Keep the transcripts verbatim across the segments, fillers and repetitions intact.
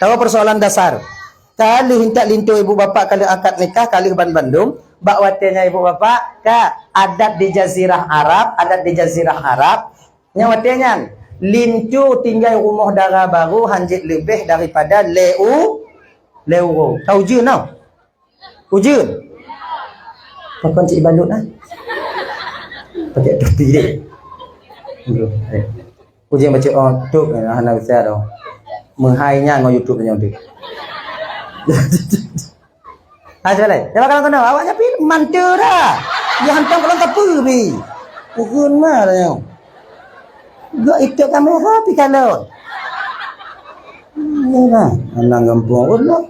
Tahu persoalan dasar. Ka lheueh intat linto ibu bapak ka lheueh akad nikah, ka lheueh ban bandum. Bak watée nyan ibu bapak, ka adat di jazirah Arab, adat di jazirah Arab. Nyang watée nyan, linto tinggai rumoh dara barô hanjeuet leubeh daripada lhée u-, lhée uroe. Ka ujeuen tau? Ujeuen? Pakon cit balut ah? Pakai topi deh. Aduh, eh. Ujeuen baca, oh, tu, eh, hana bisa dah. Meuhai nyan ngon YouTube nyoe tu. Ha, cuba lain. Cuba kalau kena, awak nyapi mantu dah. Dia hantam kalau tepu bi. Ujeuen mah dah nyoe. Gak itu kamera pi kalon. Inilah, anak gampông Allah.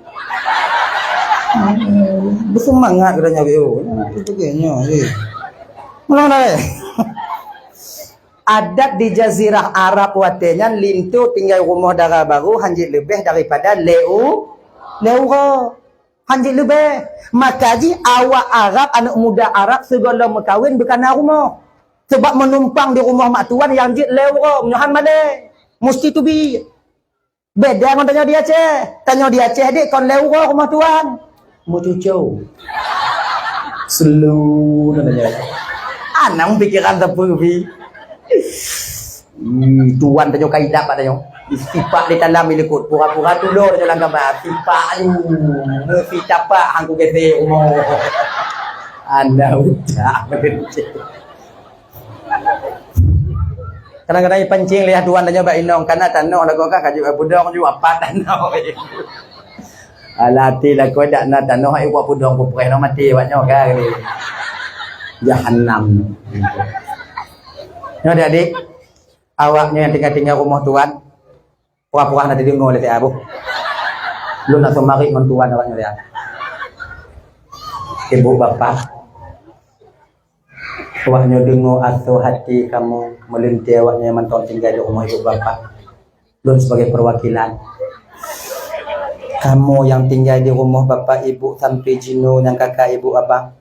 Bersemangat kita nyari, oh, itu kayaknya, eh. Mana dah, eh? Adat di jazirah Arab watée nyan linto tinggai rumoh dara barô hanjeuet leubeh daripada lhée u-, lhée uroe. Hanjeuet leubeh. Maka jih awak Arab, aneuk muda Arab sigohlom meukawen beukana rumoh. Sebab meunumpang di rumoh mak tuan nyang jeuet lhée uroe, meunyoe han malée. Musti teubiet. Beda ngon tanyoe di Aceh. Tanyoe di Aceh dek kon lhée uroe rumoh tuan. Meucucô. Selu na tanyoe. Anang pikiran teupeu pi. Hmm, tuan tanyoe ka idap bak tanyoe. Sipak di dalam ilikot. Pura-pura tulo tanyoe lam kama. Sipak ayu. Meusi tapak hangku gese rumoh. Anda utak. Kadang-kadang ipancing lé tuan tanyoe bak inong, kana tanoh lagoe ka kajut budong ju apat tanoh. Alah, hati lakoe dak na tanoh, ai buat budong kupreh nyoe mati awak nyoe ka kali. Jahanam. Nyoe adik-adik, awak nyoe nyang tinggai-tinggai rumoh tuan, pura-pura na dideungoe lé si Abu. Lôn na seumarit ngon tuan awak nyoe ya. Ibu bapak, awak nyoe deungoe asoe hati kamoe meulintée awak nyoe mantong tinggai di rumoh ibu bapak. Lôn sebagai perwakilan. Kamoe nyang tinggai di rumoh bapak ibu sampai jinoe nyang kakak ibu abang.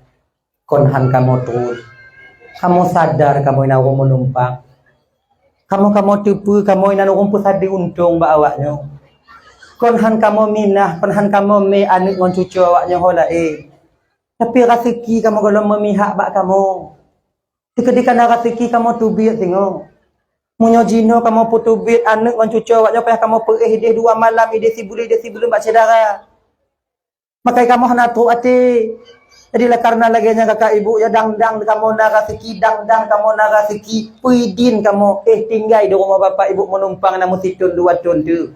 Kon han kamoe tron. Kamoe sadar kamoe na ureuëng meunumpang. Kamoe, kamoe teupeue kamoe na ureuëng peusadeueng untông bak awak nyoe. Kon han kamoe minah, kon han kamoe mé aneuëk ngon cucoe awak nyoe ho laén. Tapi raseuki kamoe gohlom meumihak bak kamoe. Teukeudika na raseuki kamoe teubiet singoh. Meunyoe jinoe kamoe peuteubiet aneuëk ngon cucoe awak nyoe payah kamoe peuéh ideh dua malam, ideh sibuleuen, ideh sibuleuen bak syedara. Makai kamoe hana trok até. Jadi, lah karena lagée nyan kakak ibu, ya dang-dang kamoe na raseuki, dang-dang kamoe na raseuki, peue idin kamoe éh tinggai di rumoh bapak ibu meunumpang na meusithon dua thon teuh.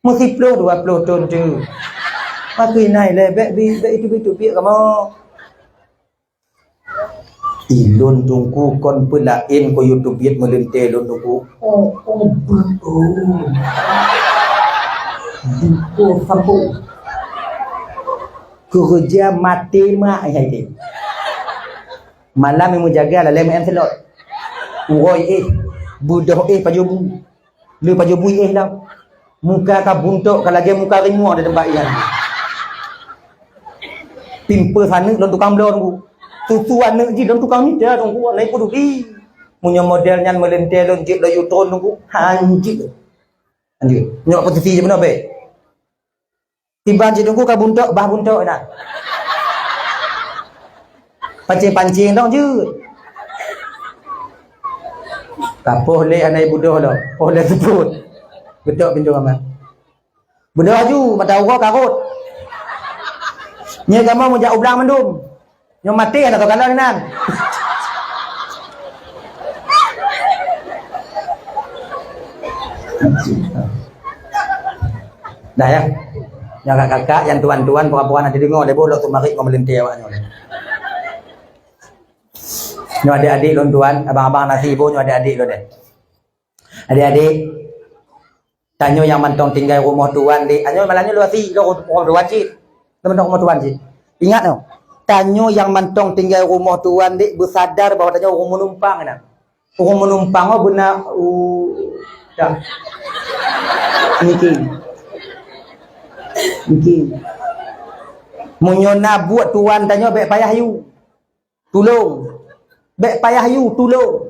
Meusiploh dua ploh thon teuh. Makai nai lé, bék bi-, bék itu-itu biek kamoe. Ilôn Teungku kon peulaén keu yue teubiet meulintée lôn Teungku. Oh, oh, beuh, oh. Buko sapo. Keureuja maté mak hai deh. Malam nyang meujaga lalée meu'en seulot. Uroe éh, beudoh éh pajoh bu. Le pajoh bui éh lam. Muka ka buntok ka lagée muka rimua di teumpat nyan. Pimpeue aneuëk lôn tukang bloe Teungku. Susu aneuëk jih lôn tukang mita Teungku, hana peuduli. Meunyoe model nyan meulintée lôn jeuet laju tron Teungku, hanjeuet. Hanjeuet. Nyoe posisi jih beuna bék. Tiban cit Teungku ka buntok, bah buntok na. Pancing-pancing dong jeuet. Ka poh lé hana ibudoh lom, poh lé seupôt. Geutok pintoe kamar. Budoh laju, mata uroe ka rhot. Nyoe kamoe meujak u blang mandum. Nyoe maté hana teukalon inan. Dah ya. Nyang kakak-kakak, nyang tuan-tuan, pura-pura na dideungoe lé boh lok tu marit ngon meulintée awak nyoe. Nyoe adik-adik lôn tuan, abang-abang nasi boh nyoe adik-adik lôn deh. Adik-adik, tanyoe nyang mantong tinggai rumoh tuan dek, tanyoe malam nyoe luwasi lom rumoh tuan cit. Teuma rumoh tuan cit. Ingat nyoe, tanyoe nyang mantong tinggai rumoh tuan dek beusadar bahwa tanyoe ureuëng meunumpang na. Ureuëng meunumpang oh beuna u dah. Niki. Niki. Meunyoe na buet tuan tanyoe bék payah yue. Tulông. Bék payah yue, tulông.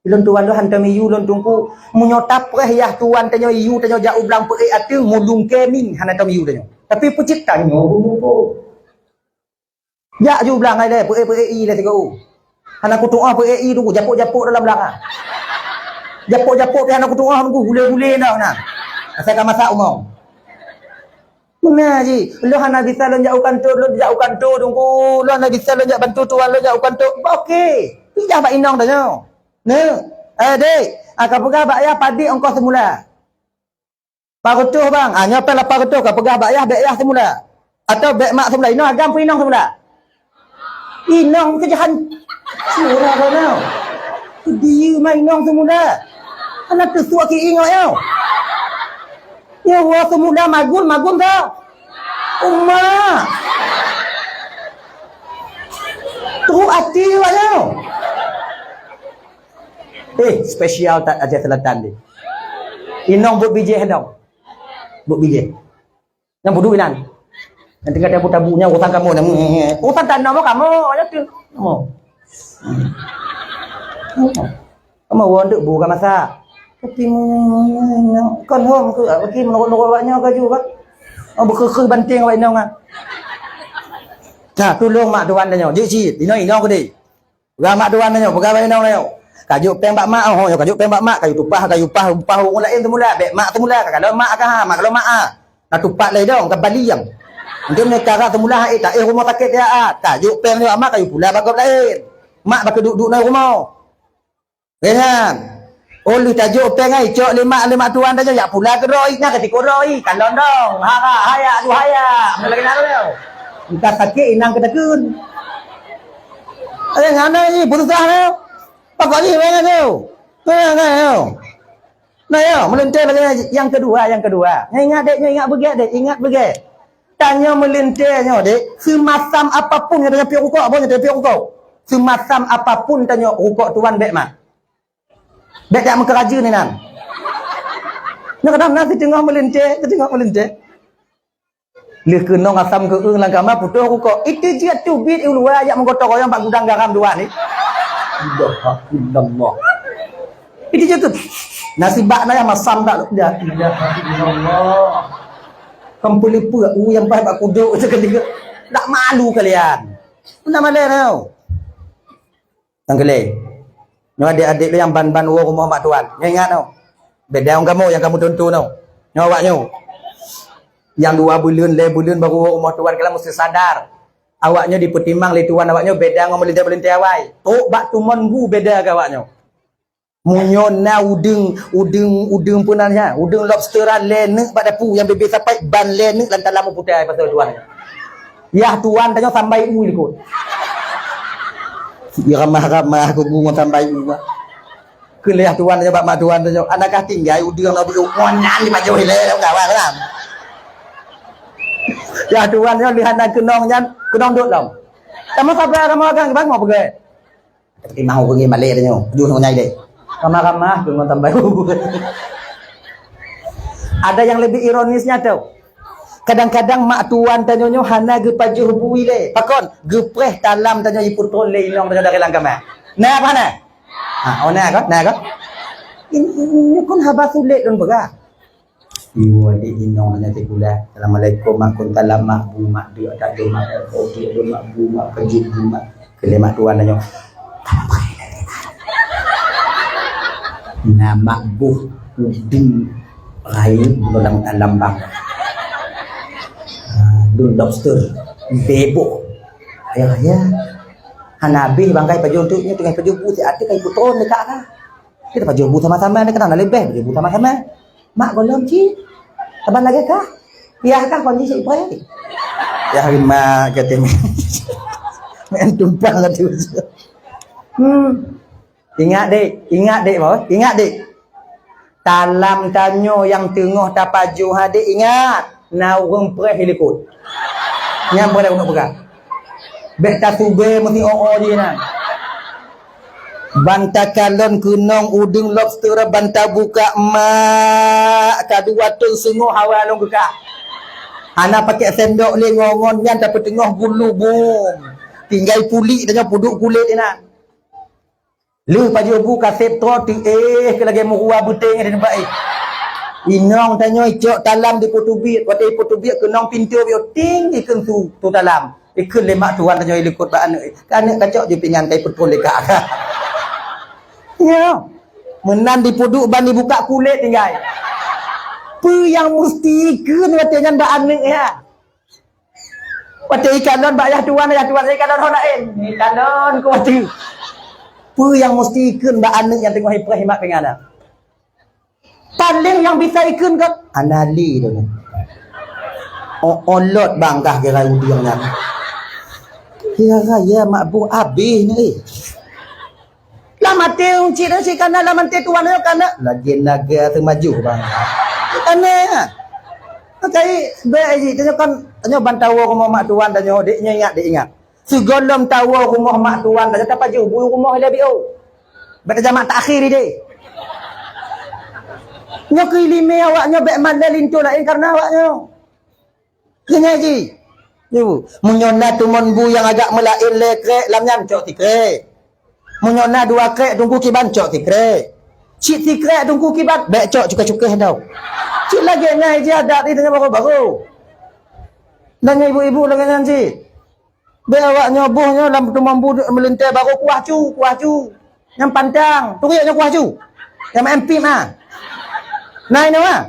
Lôn tuan lôn hantom iyue lôn teungku. Meunyoe tapreh yah tuan tanyoe iyue tanyoe jak u blang peuék ateueng, meulungkée mie hana tom iyue tanyoe. Tapi peucit tanyoe beumupuk. Jak ju blang hai lé, peuék-peuék ie lé sigoe. Hana kutu'oh peuék ie tu, japôk-japôk dalam blang ah. Japôk-japôk pih hana kutu'oh tu, gulé-gulé dah na. Asai ka masak umoe. Meunan jih, lôn hana bisa lôn jak u kantô, lôn jak u kantô teungku. Lôn hana bisa lôn jak bantu tuan lôn jak u kantô. Bah, oke. Pijah bak inong tanyoe. Neuk. Eh, dek, ah, ka peugah bak yah padit ongkoh seumula. Lapan reutôh bang, ah, nyoe péng lapan reutôh ka peugah bak yah, bék yah seumula. Atau bék mak seumula, inong agam peue inong seumula. Inong keujahan. Surah kau nyoe. Keudiyeu mak inong seumula. Anak teusuak ki ingat nyoe. Nyoe wa seumula magun, magun dah. Uma. Teruk hati awak nyoe. Eh, spesial that Aceh Selatan ni. Inong buet bijéh inong. Buet bijéh. Nyang budu inan. Nyang tinggai tabu-tabu nyang utang kamoe nyang. Utang tanah mo kamoe, ya tu. Kamoe. Kamoe won dek bu ka masak. Tapi kon hom ke, tapi menurut-menurut awak nyoe kaju, Pak. Oh, beukeu-keu banting awak inong ah. Nah, tulông mak tuan tanyoe. Jeuet cit, inong-inong gede. Peugah mak tuan tanyoe, peugah bak inong tanyoe. Kajok péng bak mak, oh, nyoe kajok péng bak mak, kayue tupah, kayue pah, pah ureueng laén seumula, bék mak seumula, ka kalon mak ka ha, mak kalon mak ah. Na tupat lé dong, ka bali nyang. Engke meunyoe cara seumula, eh, taéh rumoh sakét siat, kajok péng nyoe bak mak, kayue pula bak gob laén. Mak bak keuduek-duek na rumoh. Rehan. Oh, lheueh tajok péng ai, cok lé mak, lé mak tuan tanyoe, jak pula keudroe, na ka tikok droe, kalon dong, hara, haya, aduh haya, meulagée na lé. Engka sakét inang keuteukheun. Eh, ngana ni, beurusah na. Pakon jih ingat tu. Nah, nah, yo. Nah, yo, meulintée lagée nyang keudua, nyang keudua. Nyoe ingat dek, nyoe ingat beugét dek, ingat beugét. Tanyoe meulintée nyoe dek, seumasam apapun nyang tanyoe piôh rukok, boh nyang tanyoe piôh rukok. Seumasam apapun tanyoe rukok tuan bék mat. Bék jak meukeurajeuen inan. Nyoe kadang na siteungoh meulintée, siteungoh meulintée. Lheueh keunong asam keueung lam kama putôh rukok. Itu jeuet teubiet u luwa jak meugotong royong bak gudang garam dua ni. La ilaha illallah. Itu jeuet tu. Nasibak na nyang masam tak? La ilaha illallah. Kan peuleupeuk u nyang paih bak kuduk tu keudéh. Tak malu kalian. Pernah malam tau. Nyang keulhèe, nyoe adék-adék lôn nyang ban-ban woe rumoh mak tuan. Nyoe ingat nyoe. Beda ngon kamoe nyang kamoe tuntu nyoe. Nyoe awak nyoe. Nyang dua buleuen, lhèe buleuen baru woe rumoh tuan, kalian mesti sadar. Awak nyoe dipeutimang lé tuan awak nyoe beda ngon meulintèe-meulintèe awai. Trok bak tumon bu beda keu awak nyoe. Meunyoe na udeueng, udeueng, udeueng peue nan nyan, udeueng lobster lhèe neuk bak dapu nyang bebe sapai ban lhèe neuk lam talam putai pasal tuan. Yah tuan tanyoe sambai u likot. Iramah-ramah kubu ngon sambai u. Keu lhèe tuan tanyoe bak mak tuan tanyoe, "Ana kah tinggai udeueng lobster ngon nyan di pajoh ilèe lam kawan lam." Yah tuan tanyoe lheueh hana keunong nyan, keunong dot lom. Kamoe sabar kamoe akan bangoh peugah. Tapi mau ureueng malèe tanyoe, tujoh ngon nyai deh. Ramah-ramah tu ngon tambai. Ada yang lebih ironisnya tau. Kadang-kadang mak tuan tanyoe nyoe hana geupajoh bu ilèe. Pakon? Geupreh talam tanyoe jiputron lé inong tanyoe dari lam kama. Na apa na? Ha, oh na kan? Na kan? Ini, ini kan haba sulet lôn peugah. Iwoe di inong nyan sikula. Assalamualaikum, mak kun salam, mak bu, mak dek, tak ada mak, oke, ada mak bu, mak kejut bu, mak. Keu lhèe mak tuan nyoe. Na mak bu, udeueng, rai, dalam, dalam bang. Ah, dun lobster, beboh. Ayah, ayah. Hana habéh bangkai pajoh tu, nyoe teungoh pajoh bu, si até kai putron dekat ka. Kita pajoh bu sama-sama ni, kenapa lebih pajoh bu sama-sama? Mak gohlom cit. Saban lagèe kah? Yah kah kon jih cit ipreh? Yah mak kata. Main tumpang kata. Hmm. Ingat dek, ingat dek bos, ingat dek. Talam tanyoe nyang teungoh tapajoh ha dek, ingat. Na ureueng preh likot. Nyang preh ureueng peugah. Bèk tasubé meusi o-o jih na. Ban takalon keunong udeueng lobster ban tabuka mak, ka dua thon seungoh hawa lôn geukah. Hana pakèk sendok lé ngon-ngon nyan tapeuteungoh gulubong. Tinggai pulik tanyoe puduk kulét inan. Lheueh pajoh bu kaseb troe teuéh keu lagèe meurua beuténg di teumpat éh. Inong tanyoe icok talam dipeuteubiet, watèe ipeuteubiet keunong pintoe bioting ikheun su tu talam. Ikheun lé mak tuan tanyoe ilikot bak aneuk. Ka aneuk kacok ju pingan kai peutrôn lé kak. Nyoe. Meunan dipeuduek ban dibuka kulét tinggai. Peue nyang musti ikheun watèe nyan bak aneuk nyan? Watèe ikalon bak yah tuan, yah tuan ikalon ho laén. Ikalon ku watèe. Peue nyang musti ikheun bak aneuk nyang teungoh ipreh imat pingan nyan? Paléng nyang bisa ikheun ka analé tu. Oh, olot bangkah kira udieng nyan. Kira raya mak boh abéh ni, eh. Lam até cit, cit kana lam até tuan nyoe kana. Lagèe naga teumaju bang. Kana. Makai bèk jih, tanyoe kan, tanyoe ban tawoe rumoh mak tuan tanyoe, dek nyoe ingat, dek ingat. Sigohlom tawoe rumoh mak tuan tanyoe, tapajoh bu rumoh ilèe biôh. Bèk tajamak takhir idéh. Nyoe keu ileumèe awak nyoe bèk malèe linto laén kareuna awak nyoe. Keunyai jih. Nyoe, meunyoe na tumon bu nyang agak meulaén lhèe krek lam nyan, cok sikrek. Meunyoe na dua krek teungku kiban, cok sikrek. Cit sikrek teungku kiban, bèk cok cuka-cuka dong. Cit lagèe nyan jih adat di tanyoe baroe-baroe. Dan nyan ibu-ibu lagèe nyan cit. Bèk awak nyoe boh nyoe lam tumon bu meulintèe baroe kuah cu, kuah cu. Nyang pantang, turi nyoe kuah cu. Nyang maén pip ah. Nah, inoe ah.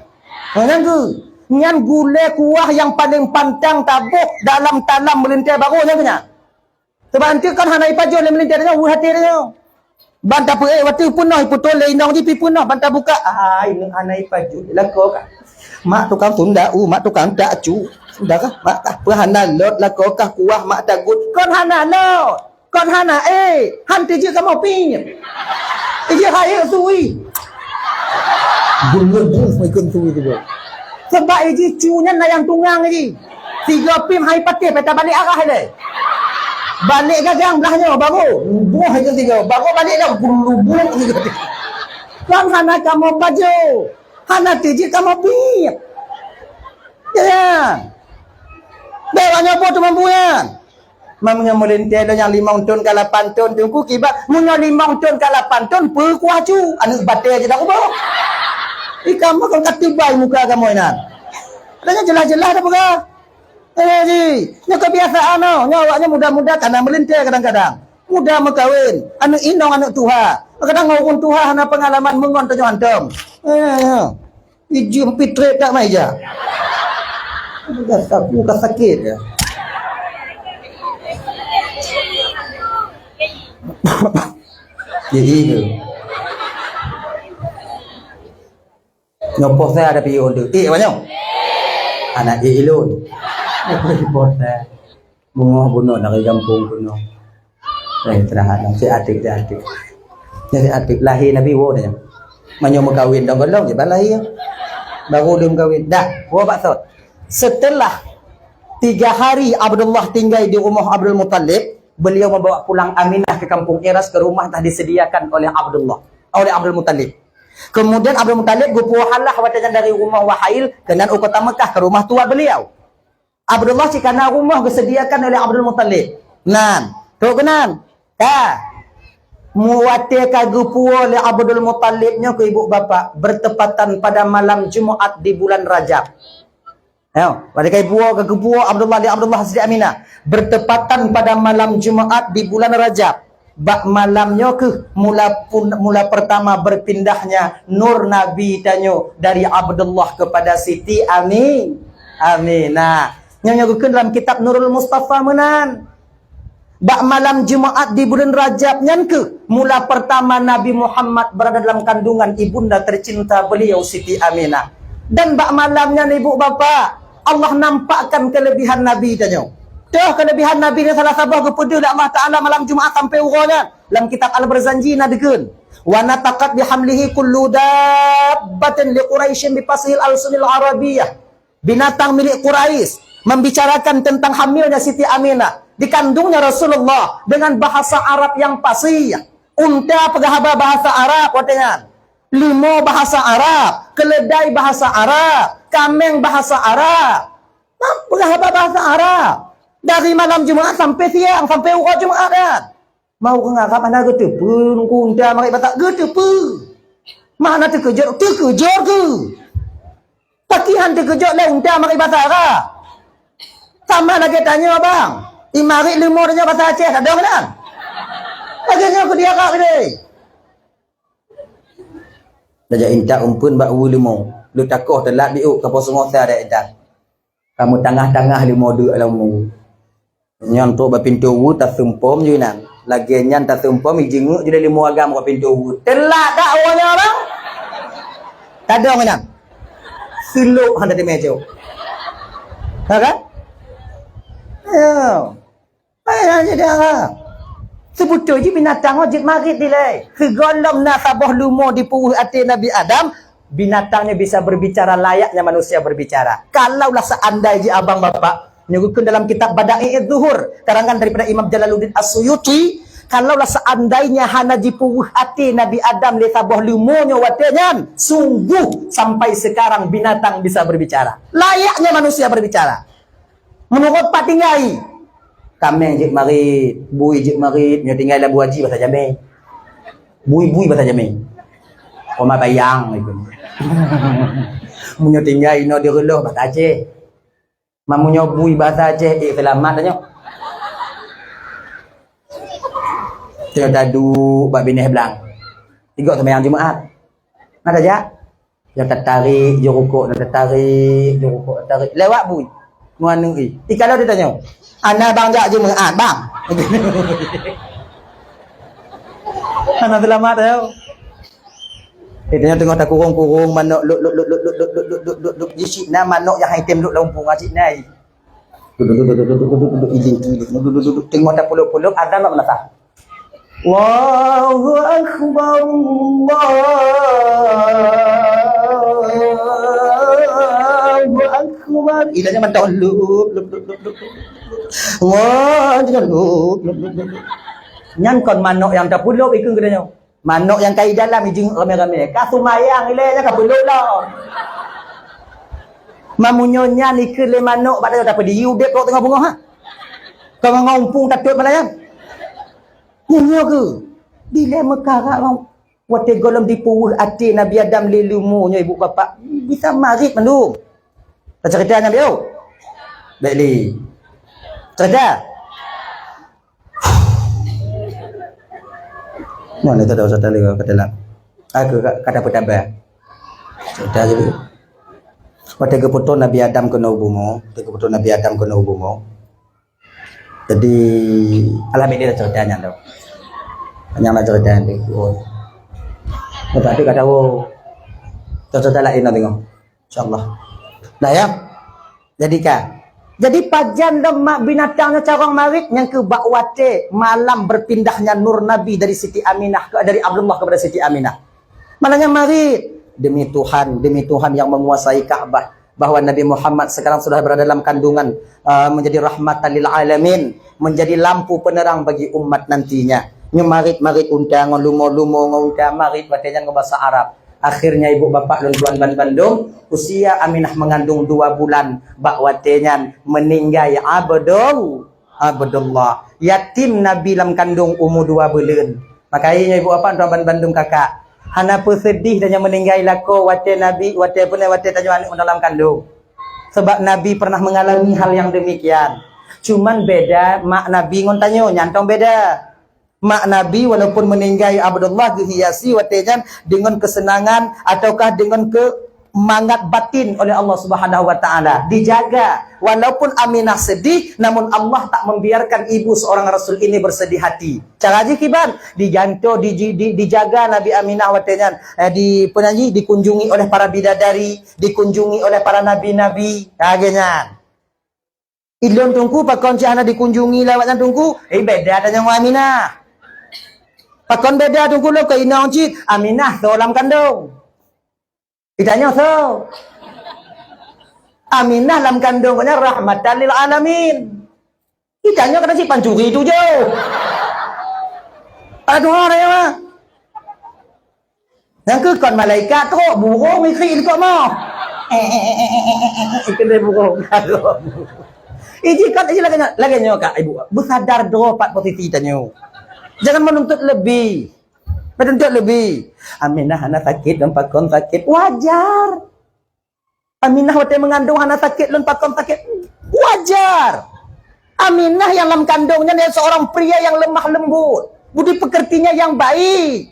Oh, nyan keuh. Nyan gulèe kuah nyang paléng pantang taboh dalam talam meulintèe baroe nyan keuh nyan. Sabab anteuk kan hana ipajoh lé meulintèe nyoe, weueh até nyoe. Ban tapeuék watèe peunoh, ipeutrôn lé inong jih pi peunoh, ban tabuka. Ai, hana ipajoh, lakoe kah. Mak tukang tunda u, mak tukang tak cu. Sudah kah? Mak kah? Peue hana lôt lakoe kah kuah mak tagut. Kon hana lôt. Kon hana, eh, han teujeuet kamoe pih. Teujeuet hai sui. Gulung bus mai kon sui tu. Sebab iji cu nyan na nyang tungang iji. Sigoe pih hai patéh, peta balik arah ilèe. Balik gagang blah nyoe baru. Buah itu tiga. Baru balik dah gulubuk gitu. Kan hana kamoe pajoh. Hana tiji kamoe pih. Ya. Bèk awak nyoe boh teumampu nyan. Meunyoe meulintèe lôn nyang limong thon ka lapan thon teungku kiban, meunyoe limong thon ka lapan thon peue kuah cu, aneuk batèe jih dak ubah. Ih, kamoe kon ka teubai muka kamoe nyan. Ada nyang jeulaih-jeulaih dah peugah. Eh, ji, nyoe kebiasaan nyoe. Nyoe awak nyoe muda-muda kana meulintèe kadang-kadang. Muda meukawen, aneuk inong aneuk tuha. Kadang ureueng tuha hana peungalaman meungon tanyoe hantom. Eh, ya. Ijeuem pitrek tak mai ja. Dah sapu ka sakit ya. Jadi tu. Nyoe poh saya ada piye untuk. Eh, apa nyoe? Anak je ilun. Poh saya. Bungoh bunoe dari gampông bunoe. Eh, istirahat lah. Si atik, si atik. Jadi atik lahé Nabi wo dia. Meunyoe meukawen dong golom je ban lahé. Baru dia meukawen. Dah, wo bak sot. Setelah tiga hari Abdullah tinggai di rumah Abdul Muttalib, beliau membawa pulang Aminah ke kampung Iras, ke rumah telah disediakan oleh Abdullah, oleh Abdul Muttalib. Kemudian Abdul Muttalib geupuwoe halah watèe nyan dari rumah Wahail keunan u kota Mekah ke rumah tua beliau. Abdullah cit kana rumoh geusediakan oleh Abdul Muttalib. Nan, trok keunan. Ka. Mu watèe ka geupuwoe lé Abdul Muttalib nyoe keu ibu bapak, bertepatan pada malam Jumaat di bulan Rajab. Nyoe, watèe ka geupuwoe, ka geupuwoe Abdullah lé Abdullah Siti Aminah, bertepatan pada malam Jumaat di bulan Rajab. Bak malam nyoe keuh mula pun, mula pertama berpindahnya nur Nabi tanyoe dari Abdullah kepada Siti Ami-, Aminah. Nyoe, nyoe geukheun dalam kitab Nurul Mustafa meunan. Bak malam Jumaat di buleuen Rajab nyan keuh mula pertama Nabi Muhammad berada dalam kandungan ibunda tercinta beliau Siti Aminah. Dan bak malam nyan ibu bapak, Allah nampakkan kelebihan Nabi tanyoe. Toh kelebihan Nabi nyan salah saboh geupeudeuh lé Allah Taala malam Jumaat sampai uroe nyan. Lam kitab Al-Barzanji na deukeun, "Wa nataqat bihamlihi kullu dabbatin li Quraisyin bi fasihil alsunil Arabiyyah." Binatang milik Quraisy membicarakan tentang hamilnya Siti Aminah, dikandungnya Rasulullah, dengan bahasa Arab yang fasih. Unta peugah haba bahasa Arab watèe nyan. Leumo bahasa Arab, keuleudai bahasa Arab, kaméng bahasa Arab. Nah, peugah haba bahasa Arab. Dari malam Jumaat sampai siang, sampai uroe Jumaat nyan. Mau ureuëng Arab hana geuteupeue Teungku unta marit basa, geuteupeue. Mana teukeujot, teukeujot keu. Pakriban teukeujot lé unta marit basa ka. Sama lagée tanyoe bang. Imarit leumo tanyoe basa Aceh, tadong nan. Lagée nyoe keu di Arab deh. Tajak intat umpeuen bak uwu leumo. Leuet takoh teulat biôk ka po seungoh sa dek intat. Ka meutangah-tangah leumo deuk lam uwu. Nyan trok bak pintoe uwu taseumpom ju inan. Lagée nyan taseumpom ijeungeuk ju lé leumo agam bak pintoe uwu. Teulat dak uwoe nyoe bang? Tadong inan. Seulok hana teumé cok. Ha kan? Ya. Hai, hai, jadi Arab. Seubeutôi jih binatang nyoe jeuet marit dilée. Sigohlom na saboh leumo dipeuweuh até Nabi Adam, binatang nyoe bisa berbicara layaknya manusia berbicara. Kalaulah seandai jih abang bapak, nyoe geukheun dalam kitab Bada'i'uz Zuhur, karangan daripada Imam Jalaluddin As-Suyuti, kalaulah seandainya hana jipeuweuh até Nabi Adam lé saboh leumo nyoe watée nyan, sungguh sampai sekarang binatang bisa berbicara. Layaknya manusia berbicara. Meunurot pat tinggai. Kaméng jeuet marit, bui jeuet marit, meunyoe tinggai lam buaji basa jamé. Bui-bui basa jamé. Oma bayang itu. Meunyoe tinggai inoe di reuloh basa Aceh. Ma meunyoe bui basa Aceh, eh, seulamat tanyoe. Teuka duek bak binéh blang. Tiga seumayang Jumaat. Na tajak? Nyang tatarék, jeuet rukok, nyang tatarék, jeuet rukok, tatarék. Lewat bui. Muaneuk i. I kalau ditanyoe, "Ana bang jak Jumaat, bang?" Hana seulamat tau. Eh, tanyoe teungoh takurong-kurong manok luk, luk, luk. Di sinan manok nyang hai tem luk lam umpung, cit nai. Duduk, duduk, duduk, duduk, duduk, duduk, iling, iling. Duduk, duduk, duduk. Teungoh tapulok-pulok, azan bak meunasah. Allahu Akbar, Allahu Akbar. Ilanya mantong lup, lup, lup, lup, lup. Wah, dia lup, lup, lup, lup. Nyan kon manok nyang tapulop ikeu geutanyoe. Manok nyang ka i dalam ijing ramé-ramé. Ka sumayang ilée nya ka pulop lah. Mamunyo nyan ikeu lé manok bak tanyoe tapi diyu dek kok tengah bungoh ha. Ka ngon umpung tatot malayang. Nyoe keuh, dilée meukarat rong watée gohlom dipeuweuh até Nabi Adam lé leumo nyoe ibu bapak, bisa marit mandum. Tacerita nyan biôh. Baik li. Cerita. Nyoe ni tadi usah tali kata lak. Aku kata petabah. Cerita je. Watée geupeutoh Nabi Adam keunoe bumoe, watée geupeutoh Nabi Adam keunoe bumoe. Jadi, alhamdulillah cerita nyan tu. Panjang lah cerita nyan tu. Oh. Lepas tu kata, oh. Cerita lain nak tengok. InsyaAllah. Dah ya? Jadi kan. Jadi pajan dong mak binatang nyoe carong marit nyang keu bak watée malam berpindahnya nur Nabi dari Siti Aminah ke, dari Abdullah kepada Siti Aminah. Malah nyan marit. Demi Tuhan, demi Tuhan yang menguasai Ka'bah, bahwa Nabi Muhammad sekarang sudah berada dalam kandungan, uh, menjadi rahmatan lil alamin, menjadi lampu penerang bagi umat nantinya. Nyoe marit-marit unta ngon lumo-lumo ngon unta marit watée nyan ngon basa Arab. Akhirnya ibu bapak lôn tuan ban bandum, usia Aminah mengandung dua bulan bak watée nyan meninggai Abdul Abdullah, yatim Nabi lam kandong umu dua buleuen. Makajih nyoe ibu bapak tuan ban bandum kakak, hana peuseudih dan nyang meuninggai lakoe watée Nabi, watée peunoh, watée tanyoe aneuk dalam kandong. Sebab Nabi pernah mengalami hal yang demikian. Cuman beda mak Nabi ngon tanyoe, nyan tong beda. Mak Nabi walaupun meuninggai Abdullah geuhiasi watée nyan deungon keuseunangan ataukah deungon keu mangat batin oleh Allah Subhanahu wa Taala, dijaga. Walaupun Aminah sedih, namun Allah tak membiarkan ibu seorang Rasul ini bersedih hati. Cara jih kiban, dijanto, di, di, dijaga Nabi Aminah watée nyan, eh, di, apa nyan jih, dikunjungi oleh para bidadari, dikunjungi oleh para nabi-nabi. Lagée nyan. Ilôn Teungku pakon cit hana dikunjungi lé awak nyan Teungku? Eh, beda tanyoe ngon Aminah. Pakon beda Teungku lôn keu inong cit? Aminah soe lam kandong? Itanyoe soe? Aminah lam kandong geuh nyan rahmatan lil alamin. Itanyoe kata cit pancuri tujoh. Aduh, ada ya, Mak. Nyang keu kon malaikat trok burung ikri di kok moh. Ikri burung. Iji kan iji lagée nyoe, lagée nyoe kak ibu. Beusadar droe pat posisi tanyoe. Jangan menuntut lebih. Menuntut lebih. Aminah hana sakét, lôn pakon sakét. Wajar. Aminah watée mengandung hana sakét, lôn pakon sakét. Wajar. Aminah yang lam kandungnya dia seorang pria yang lemah lembut, budi pekertinya yang baik.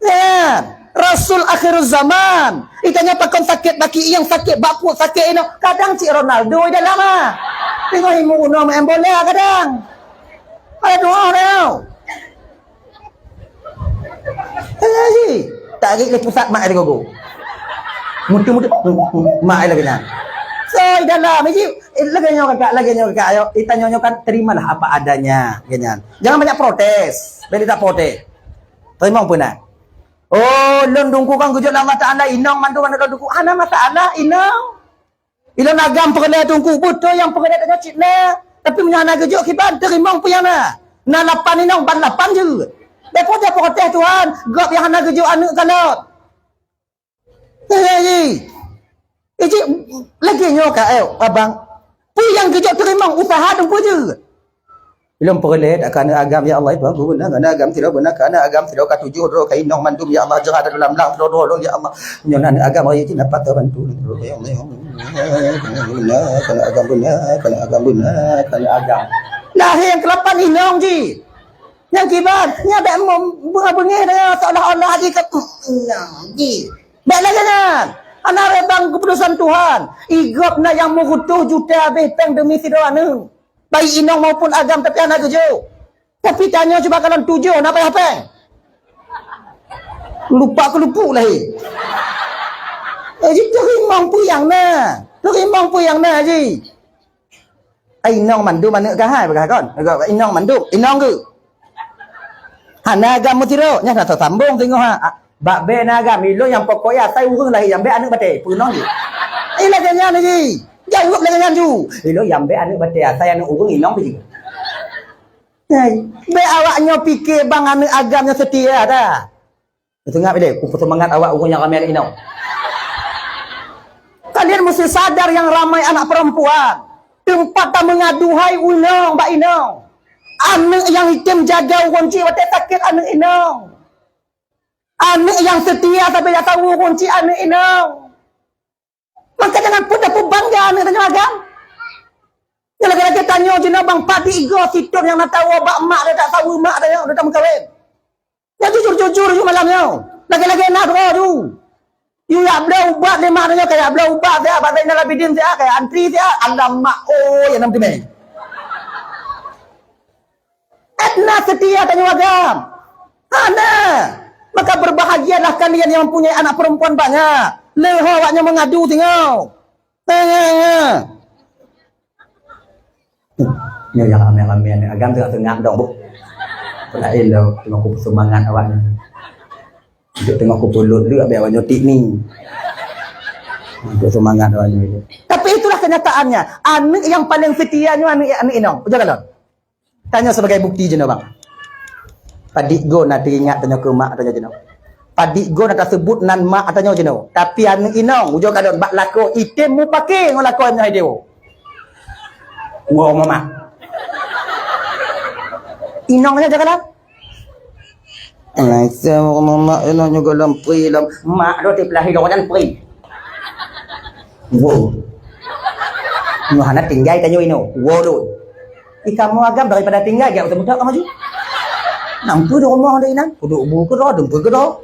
Ya, Rasul akhir zaman. Itanya pakon sakét baki yang sakét bakut sakét ino. Kadang cik Ronaldo di dalam ah. Tengok imu uno main bola kadang. Ada doa dia. Eh, ji. Tarik lé pusat mak ada gogo. Mutu-mutu mak lagi nyan. So, di dalam ji lagi nyoe kakak, lagi nyoe kakak, ayo. Itanyoe nyoe kan terimalah apa adanya, ganyan. Jangan banyak protes. Beli tak protes. Terima pun nah. Oh, lôn dungku kan gujok Allah Taala inong mandum aneuk lôn dungku. Hana masalah inong. Ilôn agam peureulée teungku, beutôi nyang peureulée tanyoe cit na. Tapi meunyoe hana geujok kiban, teurimong peue nyang na. Na lapan inong ban lapan jeuet. Bèk poh protes Tuhan, gob nyang hana geujok aneuk kalon. Eh, eh, eh. Eh, cik, lagèe nyoe ka, eh, abang. Peue nyang geujok teurimong, usaha teungku jeuet. Ilôn peureulée dak keu aneuk agam, ya Allah, itu aku beuna keu aneuk agam sidroe, beuna keu aneuk agam sidroe ka tujoh droe ka inong mandum, ya Allah, jeuet dalam lam droe-droe lôn, ya Allah. Nyoe aneuk agam raya jih dapat bantu, ya Allah. Beuna keu aneuk agam, beuna keu aneuk agam, beuna keu aneuk agam. Lahé nyang keulapan inong jih. Nyang kiban, nyan bèk beungéh-beungéh dah, seolah-olah jih ka inong jih. Bèk lagèe nyan. Hana ribang keuputusan Tuhan. Igob na nyang meurutoh juta abéh péng demi sidroe aneuk. Baik inong maupun agam, tapi hana geujok. Tapi tanyoe cuba kalon tujoh na payah péng. Lupa keulupuk lahé. Eh, ji teurimong peue nyang na. Teurimong peue nyang na ji. Ai inong mandum aneuk kah hai peugah kon. Inong mandum, inong geuh. Hana agam meusidroe, nyan hana sambong singoh ha. Bak bèe na agam, ilôn nyang pokok asai ureueng lahé nyang bèe aneuk batèe, peue nong jih. Eh, lagèe nyan jih. Jaweueb lagèe nyan ju. Ilôn nyang bèe aneuk batèe asai aneuk ureueng inong pih jih. Hai, bèk awak nyoe pike bang aneuk agam nyoe seutia dah. Teuingat ilèe, kupeuseumangat awak ureueng nyang ramè aneuk inong. Kalian mesti sadar yang ramai anak perempuan, teumpat tameungadu hai u inong bak inong. Aneuk nyang item jaga ureueng cit watèe sakét aneuk inong. Aneuk nyang seutia sabe jak saweue ureueng cit aneuk inong. Maka jangan pernah peubangga aneuk tanyoe agam. Nyan lagèe-lagèe tanyoe jinoe bang padit igoe sithôn nyang na tawoe bak mak, dak saweue mak tanyoe, dak tameukawen. Nyan jujur-jujur ju malam nyoe. Lagèe-lagèe na droe ju. Yue jak bloe ubat lé mak tanyoe, ka jak bloe ubat siat, bak Zainal Abidin siat, ka jak antri siat. Alamak, oh, ya nam teumé. Edna setia tanyoe agam. Hana. Maka berbahagialah kalian yang mempunyai anak perempuan banyak. Leuho awaknyoe meungadu singoh. He, he, he. Nyoe nyang ramè-ramè ni agam teuka seungab dong, Bu. Laén dong, teungoh kupeuseumangat awaknyoe. Teungoh kupeulot lé abéh awaknyoe tik ni. Untuk semangat awaknyoe. Tapi itulah kenyataannya. Aneuk nyang paleng setia nyoe aneuk, aneuk inong. Ujoe kalon. Tanyoe sebagai bukti jinoe, bang. Padit goe na teuingat tanyoe keu mak tanyoe jinoe. Padit goe na taseubut nan mak tanyoe jinoe. Tapi aneuk inong, ujoe kalon bak lakoe item mupake ngon lakoe nyoe hai dewo. Wo mama. Inong nyoe ujoe kalon. Rasa mama inong nyoe goh lom pri lom. Mak do tiep lahé lom nyan pri. Wo. Nyoe hana tinggai tanyoe inoe. Wo lôn. Ih, kamoe agam daripada tinggai, jak beutôi-beutôi kamoe ju. Nampu di rumoh ada inan. Kudu bu keudroe, dumpu keudroe.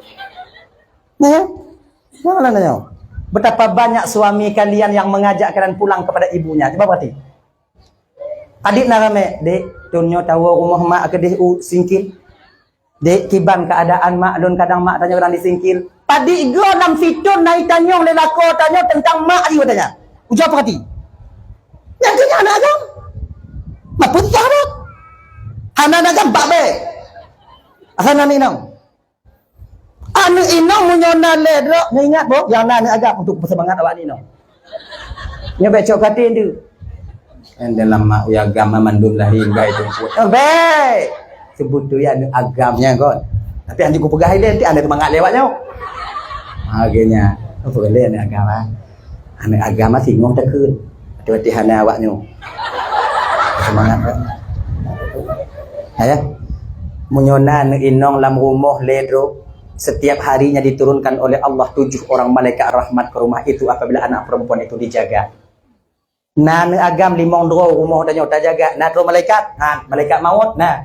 Nah, ya. Janganlah nanya. Betapa banyak suami kalian yang mengajak kalian pulang kepada ibunya. Coba perhati. Adik na ramè, "Dek, thon nyoe tawoe rumoh mak keudeh u Singkil." Dek, kiban keuadaan mak lôn, kadang mak tanyoe kadang di Singkil. Padit goe lam sithon na itanyong lé lakoe tanyoe teuntang mak jih watèe nyan. Ujoe peurati. Nyang keu nyan aneuk agam. Mapeue sahabat? Hana aneuk agam bak bèe. Asai na aneuk inong. Aneuk inong meunyoe na lé droe, nyoe ingat boh, nyang na aneuk agam untuk peuseumangat awak aneuk inong. Nyoe bèk cok katé ndeue. Nyang dalam mak uya agam mandum lahé gai teungku. Oh, bèk. Sebut tu ya aneuk agam nyan kon. Tapi hanjeuet kupeugah ilèe, nanti aneuk seumangat lé awak nyoe. Ha, geuh nyan. Apa lé aneuk agam, ha? Aneuk agam singoh takheun. Watèe-watèe hana awak nyoe. Seumangat, ha? Ha, ya? Meunyoe na aneuk inong lam rumoh lé droe, setiap harinya diturunkan oleh Allah tujuh orang malaikat rahmat ke rumah itu apabila anak perempuan itu dijaga. Na aneuk agam limong droe rumoh tanyoe tajaga, na droe malaikat, ha, malaikat maut, na.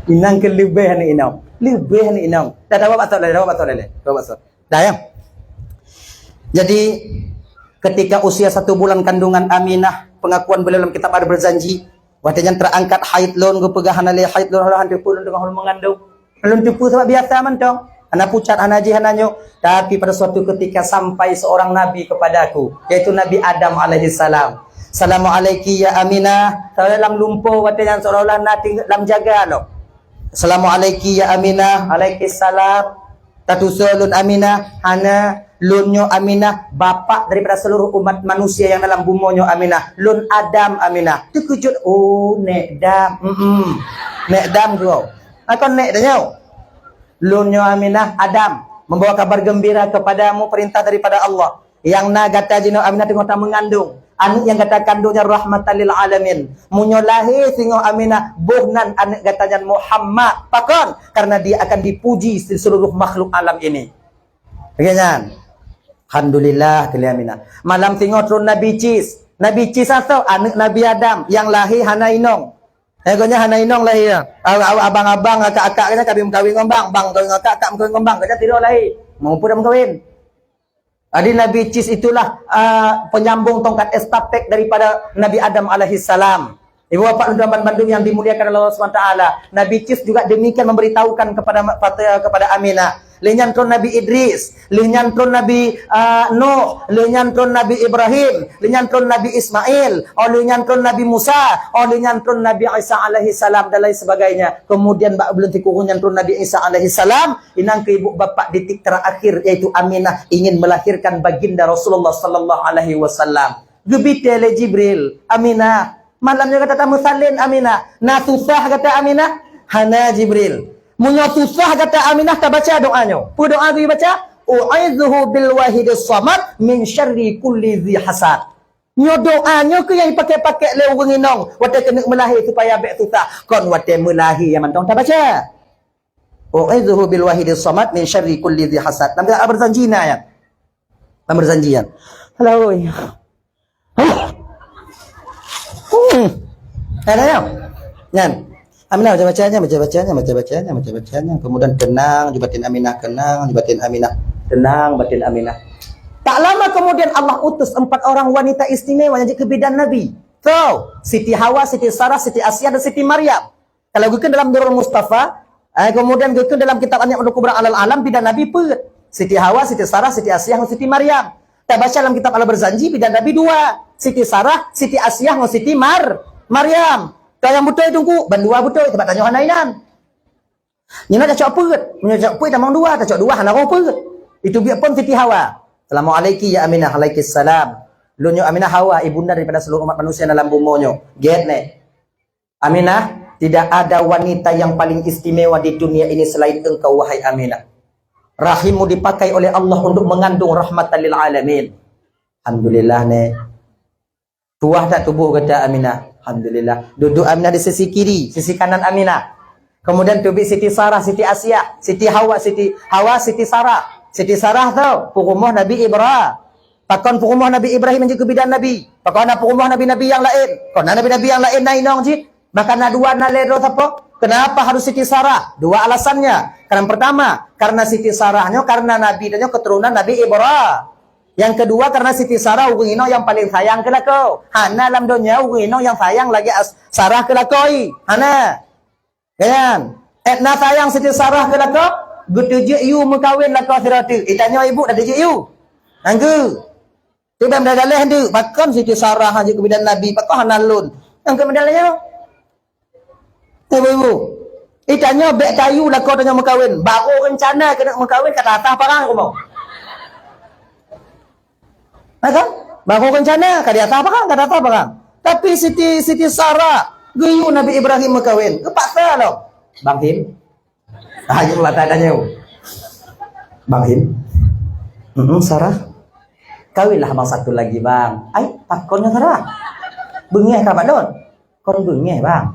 Inong keu leubeh aneuk inong, leubeh aneuk inong. Dah tawa batok lé, tawa batok lé, tawa batok. Dah ya. Jadi ketika usia satu bulan kandungan Aminah, pengakuan beliau dalam kitab ada berjanji, watée nyan terangkat haid lôn, geupeugah hana lé haid lôn, hana teupeu lôn teungoh lôn mengandung. Lôn teupeu sabab biasa mantong. Hana pucat, hana jih, hana nyoe. Tapi pada suatu ketika sampai seorang nabi kepadaku, yaitu Nabi Adam alaihissalam. "Assalamualaikum ya Aminah." Dalam lumpoe watée nyan seolah-olah na ting-, lam jaga lom. "Assalamualaikum ya Aminah." "Alaikumsalam." "Tatusoe lôn Aminah?" "Hana, lôn nyoe Aminah, bapak daripada seluruh umat manusia yang dalam bumoe nyoe Aminah. Lôn Adam Aminah." Teukeujot, "Oh, Nek Dam." "Mm-mm. Nek Dam keu." "Akon Nek tanyoe?" "Lôn nyoe Aminah, Adam, membawa kabar gembira kepadamu, perintah daripada Allah. Nyang na gata jinoe Aminah teungoh tameungandung. Aneuk nyang gata kandung nyan rahmatan lil alamin. Meunyoe lahé singoh Aminah, boh nan aneuk gata nyan Muhammad. Pakon? Karena dia akan dipuji di seluruh makhluk alam ini." Lagée nyan. Alhamdulillah, keu lé Aminah. Malam singoh tron Nabi Cis. Nabi Cis asoe aneuk Nabi Adam nyang lahé hana inong. Eh, gobnyan hana inong lahé. Ab-, ab-, abang-abang, akak-akak gobnyan ka meukawen ngon bang, bang meukawen ngon akak, akak meukawen ngon bang, gobnyan sidroe lahé. Meunyoe peue meukawen. Jadi Nabi Cis itulah, ah, penyambung tongkat estafet daripada Nabi Adam alaihissalam. Ibu bapak dan teman bandum yang dimuliakan Allah subhanahu wa taala, Nabi Cis juga demikian memberitahukan kepada ma-, kepada Aminah. Lheueh nyan tron Nabi Idris, lheueh nyan tron Nabi, ah, Nuh, lheueh nyan tron Nabi Ibrahim, lheueh nyan tron Nabi Ismail, oh lheueh nyan tron Nabi Musa, oh lheueh nyan tron Nabi Isa alaihissalam dan lain sebagainya. Kemudian bak buleuen sikureueng nyan tron Nabi Isa alaihissalam, inong keu ibu bapak di titik terakhir yaitu Aminah ingin melahirkan baginda Rasulullah sallallahu alaihi wasallam. Geubitée lé Jibril, "Aminah, malam nyoe gata tameusalin Aminah. Na susah gata Aminah?" "Hana Jibril." "Meunyoe susah gata Aminah, tabaca doa nyoe." Peue doa geubaca? "U'idzuhu bil wahidis samad min syarri kulli dzi hasad." Nyoe doa nyoe keuh nyang jipaké-paké lé ureuëng inong watée keuneuk meulahé supaya bék susah. Kon watée meulahé nyang mantong tabaca. "U'idzuhu bil wahidis samad min syarri kulli dzi hasad." Lam kitab Al-Barzanji na nyan. Lam Barzanji nyan. Alah oi. Hmm. Ada ya? Nyan. Aminah baca-bacanya, baca-bacanya, baca-bacanya, baca-bacanya. Kemudian tenang, ju batin Aminah tenang, ju batin Aminah tenang, batin Aminah. Tak lama kemudian Allah utus empat orang wanita istimewa nyang jeuet keu bidan Nabi. So, Siti Hawa, Siti Sarah, Siti Asiah, dan Siti Maryam. Kalau geukheun dalam Durrul Mustafa, eh, kemudian geukheun dalam kitab An-Ni'matul Kubra alal Alam, bidan Nabi peuet. Siti Hawa, Siti Sarah, Siti Asiah, ngon Siti Maryam. Tabaca dalam kitab Al-Barzanji, bidan Nabi dua. Siti Sarah, Siti Asiah, ngon Siti Mar-, Maryam. Ka nyang beutôi Teungku, ban dua beutôi, sabab tanyoe hana inan. Nyoe na tacok peuet. Meunyoe tacok peuet tamong dua, tacok dua hana roh peuet. Itu biet phon Siti Hawa. "Assalamualaikum ya Aminah." "Alaikumsalam." "Lôn nyoe Aminah Hawa, ibunda daripada seluruh umat manusia dalam bumoe nyoe." Gét neh. "Aminah, tidak ada wanita yang paling istimewa di dunia ini selain engkau, wahai Aminah. Rahimmu dipakai oleh Allah untuk mengandung rahmatan lil alamin." Alhamdulillah neh. Tuah that tuboh gata Aminah? Alhamdulillah. Duduk Aminah di sisi kiri, sisi kanan Aminah. Kemudian teubiet Siti Sarah, Siti Asiah, Siti Hawa, Siti Hawa, Siti Sarah. Siti Sarah tu peurumoh Nabi Ibra-, pakon peurumoh Nabi Ibrahim nyang jeuet keu bidan Nabi. Pakon na peurumoh nabi-nabi nyang laén. Kon na nabi-nabi nyang laén na inong jih. Bahkan na dua, na lhèe droe sapo. Kenapa harus Siti Sarah? Dua alasannya. Karena pertama, karena Siti Sarah nyoe karena Nabi dan nyoe keturunan Nabi Ibra-, Yang kedua, karena Siti Sarah ureuëng inong nyang paleng sayang keu lakoe. Hana lam donya ureuëng inong nyang sayang lagée as-, Sarah keu lakoe. Hana. Kan? Edna sayang Siti Sarah keu lakoe, geuteujeuet yue meukawen lakoe sidroe teuk. Itanyoe ibu dah teujeuet yue. Nanggu. Tiba meudaléh deuk, pakon Siti Sarah jeuet keu bidan Nabi, pakon hana lôn. Nyang keu bidan nyoe. Ibu-ibu, itanyoe bék tayue lakoe tanyoe meukawen. Baru rencana keuneuk meukawen ka tatah parang rumoh. Ha kan? Baru rencana ka tatah parang, ka tatah parang. Tapi Siti, Siti Sarah geuyue Nabi Ibrahim meukawen. Geupaksa lom. Bang Him. Ayo mata tanya. Bang Him. Hmm, Sarah. Kawinlah abang satu lagi, Bang. Ai, pakon ngon Sarah? Beungéh ka Pak Don? Kon beungéh, Bang.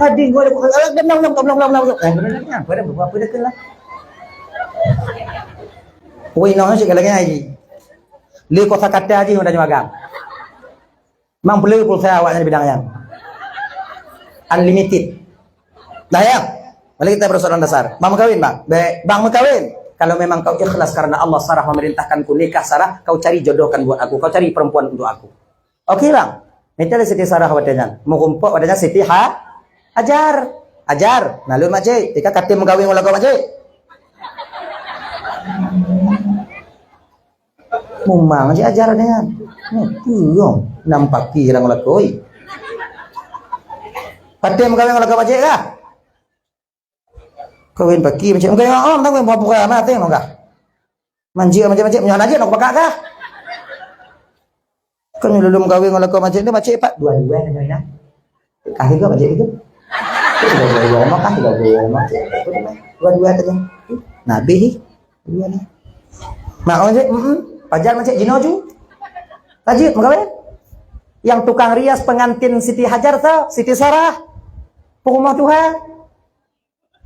Hading gua. Woi, noh cit lagèe nyan. Lé kosa kata jih udah nyoe agam. Mang peuleueh pulsa awak nyan bidang nyan. Unlimited. Dah ya? Mari kita persoalan dasar. Bang meukawen, Bang. Bèk, Bang meukawen. Kalau memang kau ikhlas karena Allah, Sarah memerintahkanku nikah, Sarah, kau cari jodohkan buat aku. Kau cari perempuan untuk aku. Oke, Bang. Minta lé Siti Sarah watèe nyan. Meurumpok watèe nyan Siti Ha-, Hajar. Hajar. Nah, lôn makcik. Tika katem meukawen ngon lakoe makcik. Mumang cit Hajar nyan. Peue nyang nam paki lam lakoe. Patem kawin ngon lakoe pajek kah? Kawin paki macam, kawin ngon om, kawin pura-pura mati ngon kah? Manjik macam-macam, nyoh najik nak pakai kah? Kan lulum kawin ngon lakoe macam tu, macam pat dua-dua nyoh ya. Kah juga macam itu. Tiga buah rumah kah, tiga buah rumah. Dua-dua saja. Nabi dua ni. Mak orang cik, mm pajar macam jinoe ju. Lanjut, mengkawin. Yang tukang rias pengantin Siti Hajar tu, Siti Sarah. Peurumah Tuhan.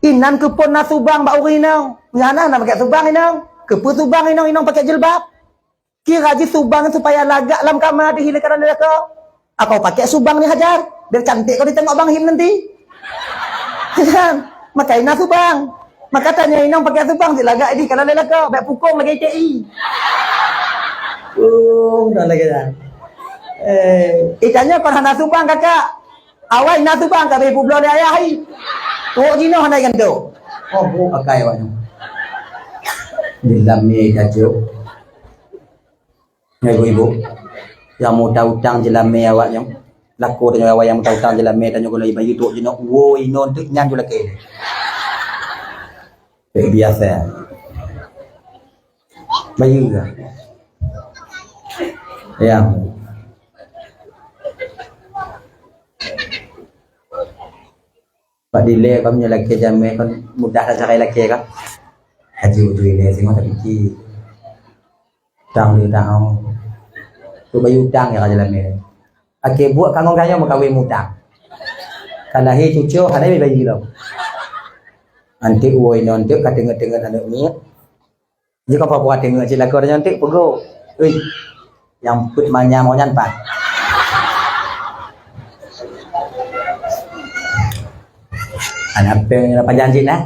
Inan keupeue na subang bak ureueng inong. Nyang hana na pakai subang inong. Keupeue subang inong, inong pakai jilbab. Kira jih subang supaya lagak lam kama dihilangkan lé lakoe. Aku pakai subang ni Hajar. Biar cantik kau ditengok Bang Him nanti. Kan? Maka ina subang. Maka tanya inong pakai subang si lagak di kalau lé lakoe. Baik pukung lagi T I. Oh, dah lagi dah. Eh, itanya pernah na subang kakak. Awai na tu bang, ka beh publoe lé ayah hai. Tuwok jinoe hana ganto. Oh, bu akai awak nyoe. Di lam mie kacau. Ibu-ibu, nyang muta utang di lam mie awak nyoe. Laku tanyoe awai nyang muta utang di lam mie tanyoe keunoe ibayu tuwok jinoe. Wo, inoe tu nyan ju lakée. Biasa. Bayu ke? Ya. Pak Dile, kamu nyoe lakée jamé kan mudah lah sarai lakée kan? Haji uju ile singoh tapi ki. Utang di utang. Tu bayu utang ya ka jalan ni. Oke, buat kangong kayong meukawen mutang. Ka lahé cucu, hana bayu lom. Antik uwoe nontek ka teungeut-teungeut aneuk miet. Jeuet ka pura-pura teungeut cit lakoe tanyoe teuk peugah. Ui, nyang peuet manyam ngon nyan pat. Aneuk péng nyang pajan cit nah.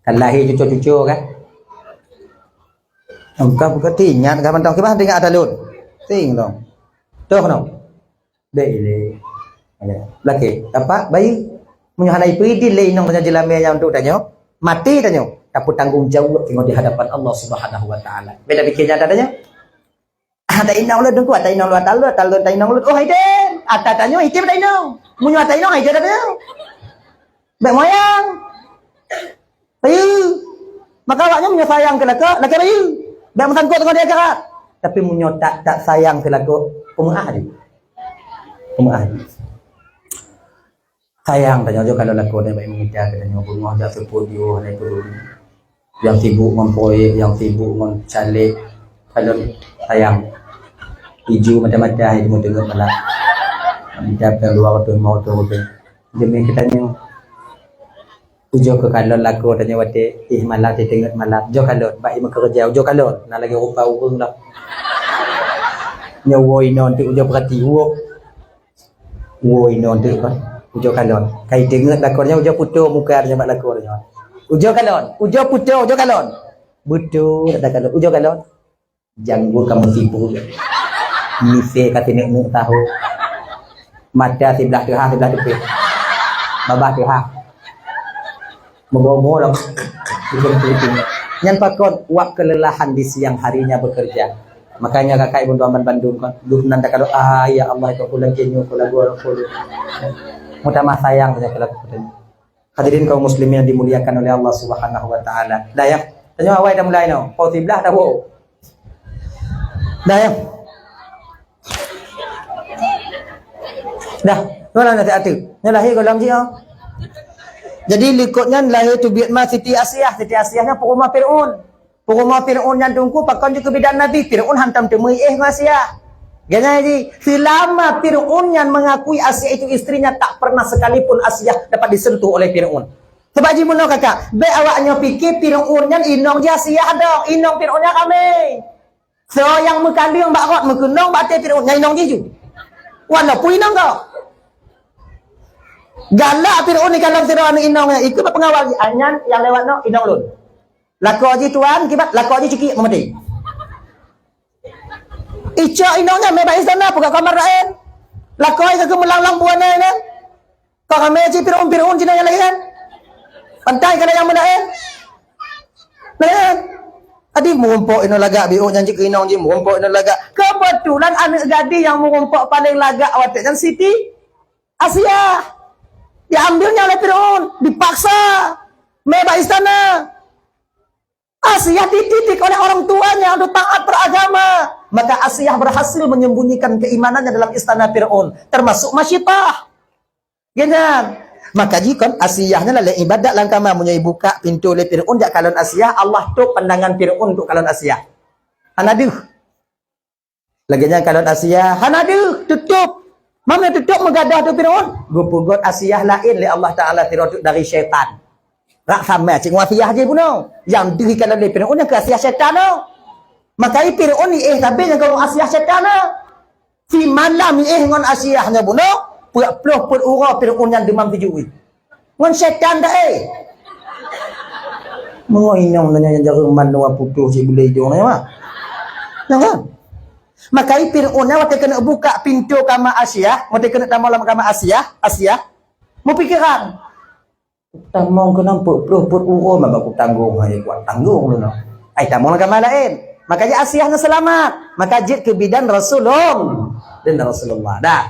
Ka lahé cucu-cucu kan. Engka buka tingat ka mantong kibah tingat ata lôn. Ting dong. Toh noh. Bèk ilée. Lakée, tapak bayeue. Meunyoe hana ipeudin lé inong tanyoe jeulamé nyang untuk tanyoe, maté tanyoe, tapeutanggong jaweueb teungoh di hadapan Allah Subhanahu wa Taala. Beda pikir nyata tanyoe. Ah, ta inong lôn teungku, ta inong lôn, ta lôn, ta lôn, ta inong lôn. Oh, hai dem. Ata tanyoe, item ta inong. Meunyoe ta inong, hai dem ta tanyoe. Bèk moyang. Bayeue. Maka awaknyan meunyoe sayang keu lakoe, lakée bayeue. Bèk meusangkot ngon di akhirat. Tapi meunyoe tak, tak sayang keu lakoe, peumeu'ah jih. Peumeu'ah jih. Sayang tanyoe jok kalau lakoe nyan bak meumita keu tanyoe beungoh jak seupôt di uroe hana peuduli. Nyang sibuk ngon proyek, nyang sibuk ngon caleg. Kalau sayang. Iju mata-mata hai teungoh-teungoh malam. Mita peuet dua ratus lima ratus rupiah. Demi keu tanyoe. Ujoe keu kalon lakoe tanyoe watèe ih malam teuteungeut malam. Ujoe kalon bak ih meukeureuja, ujoe kalon. Na lagèe rupa ureueng dah. Nyoe woe inoe teuh ujoe peurati, woe. Woe inoe teuh bah. Ujoe kalon. Kai teungeut lakoe nyoe ujoe putôh muka nyoe bak lakoe nyoe. Ujoe kalon, ujoe putôh, ujoe kalon. Beutôi dak kalon, ujoe kalon. Janggut ka meusipu. Misée ka sineuk-neuk tahu. Mata siblah teuhah, siblah teupeh. Babah teuhah. Meugoe-goe lam. Nyan pakon wak kelelahan di siang harinya bekerja. Makanya kakak ibu tuan bandum kan, duh nan dak kado, "Ah, ya Allah, itu aku lagi nyoe, aku lagu, aku lagu." Mutamah sayang saja kalau aku tanya. Hadirin kaum muslimin yang dimuliakan oleh Allah Subhanahu wa taala. Dah ya, tanya awai dah mulai no. Pau siblah dah wow. Dah ya. Dah, mana nanti atu? Nya lahir golom ji ah. Jadi likot nyan lahir teubiet ma Siti Asiah. Siti Asiah nyan peurumoh Firaun. Peurumoh Firaun nyan teungku pakon jih keu bidan Nabi. Firaun hantom teumeuiéh ngon Asiah. Ganya ji, selama Firaun nyan mengakui Asiah itu istrinya, tak pernah sekalipun Asiah dapat disentuh oleh Firaun. Sebab ji meunoe kakak, bèk awak nyoe pikir Firaun nyan inong ji Asiah dong, inong Firaun nyan ramé. Soe nyang meukaleueng bak rot meukeunong bak até Firaun, nyan inong jih ju. Walaupun inong kau. Galak Firaun ikalon sidroe aneuk inong nyan, ikeu bak peungawal jih, "Ah, nyan nyang lewat nyoe inong lôn. Lakoe jih tuan, kiban lakoe jih cikiek meumaté." Icok inong nyan mé bak istana, peugah kamar laén. Lakoe ka keu meulanglang buah nyan. Ka ramé cit Firaun-Firaun cit nyang laén. Pantai ka na nyang meulaén. Laén. Adi meurumpok inoe lagak biôk nyan cit keu inong jih meurumpok inoe lagak. Kebetulan aneuk gadis nyang meurumpok paléng lagak watèe nyan Siti Asiah. Diambilnya oleh Firaun, dipaksa. Mé bak istana. Asiah dididik oleh orang tuanya untuk taat beragama. Maka Asiah berhasil menyembunyikan keimanannya dalam istana Firaun, termasuk Masyitah. Geuhnyan. Maka jikon Asiah nyan lalé ibadat lam kama, meunyoe ibuka pintoe lé Firaun jak kalon Asiah, Allah tôp pandangan Firaun untuk kalon Asiah. Hana deuh. Lagèe nyan kalon Asiah, hana deuh, tutôp. Meunyoe tutôp meugadoh tu Firaun, geupeugot Asiah laén lé Allah Taala sidroe teuk dari syaitan. Rak sama cit ngon Asiah jih bunoe. Nyang deuh ikalon lé Firaun nyang keu Asiah syaitan tu. Maka i Firaun iéh sabe nyang keu Asiah syaitan tu. Si malam iéh ngon Asiah nyoe bunoe, peuet ploh peuet uroe Firaun nyan deumam tujoh. Ngon syaitan dak, eh? Meungoh inong nanya nyang jareung mandua putôh cit bulèe idong nanya, mak. Nah, kan? Maka i Firaun nyan watèe keuneuk buka pintoe kama Asiah, watèe keuneuk tamong lam kama Asiah, Asiah, meupikeran. Tamong keunan peuet ploh peuet uroe, maka kutanggong, hana kuat tanggong lôn. Ai tamong lam kama laén. Maka jih Asiah nyan seulamat. Maka jeuet keu bidan Rasulullah. Dan Rasulullah. Dah.